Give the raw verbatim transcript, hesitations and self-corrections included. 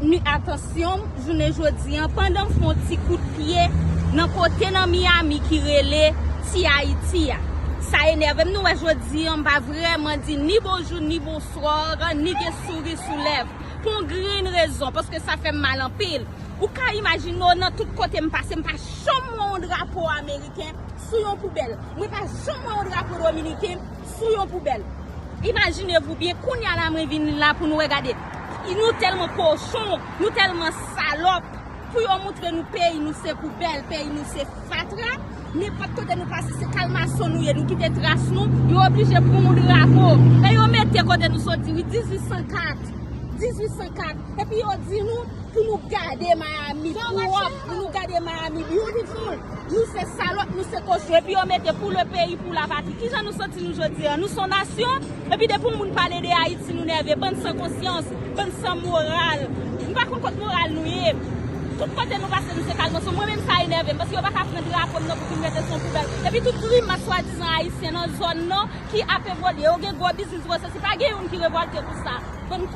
Ni atansyon, jounen jodi an, pandan m fè yon ti kout pye nan kote nan Miami ki rele Ti Ayiti a. Sa enève m, nou wè jodi an, m pa vrèman di ni bonjou, ni bonswa, ni gen souri sou lèv. Pou yon grenn rezon, paske sa fè m mal anpil. Ou ka imajine w nan tout kote m pase, m pa janm wè yon drapo ameriken sou yon poubèl. Mwen pa janm wè yon drapo dominiken sou yon poubèl. Imajine vou byen, kounye a la mwen vin la pou nou wè gade. Nou tèlman kochon, nou tèlman salòp, pou yo moutre nou peyi nou se poubèl, peyi nou se fatra. Nenpòt kote nou pase, se kalmason nou ye, nou kite tras nou, yo oblije pran yon drapo. E yo mete kote nou soti, wi, dizuit san kat. Dizuit san kat. Epi yo di nou, pou nou gade Miami pwòp, pou nou gade Miami beautiful. Nou se salòp, nou se kochon, epi yo mete pou le peyi, pou la patri. Kijan nou santi nou jodi a? Nou se yon nasyon, epi depi yon moun pale de Ayiti, nou nève. Bann san konsyans, bann san moral. M pa konn kot moral nou ye. Tout kote nou pase, nou se kalmason. Mwen menm sa enève m, paske yo pa ka pran drapo m nan pou vin mete sou yon poubèl. Epi tout grimas swadizan ayisyen nan zòn nan ki ap evolye, yo gen gwo biznis, gwo sesi, pa gen youn ki revòlte pou sa. Bann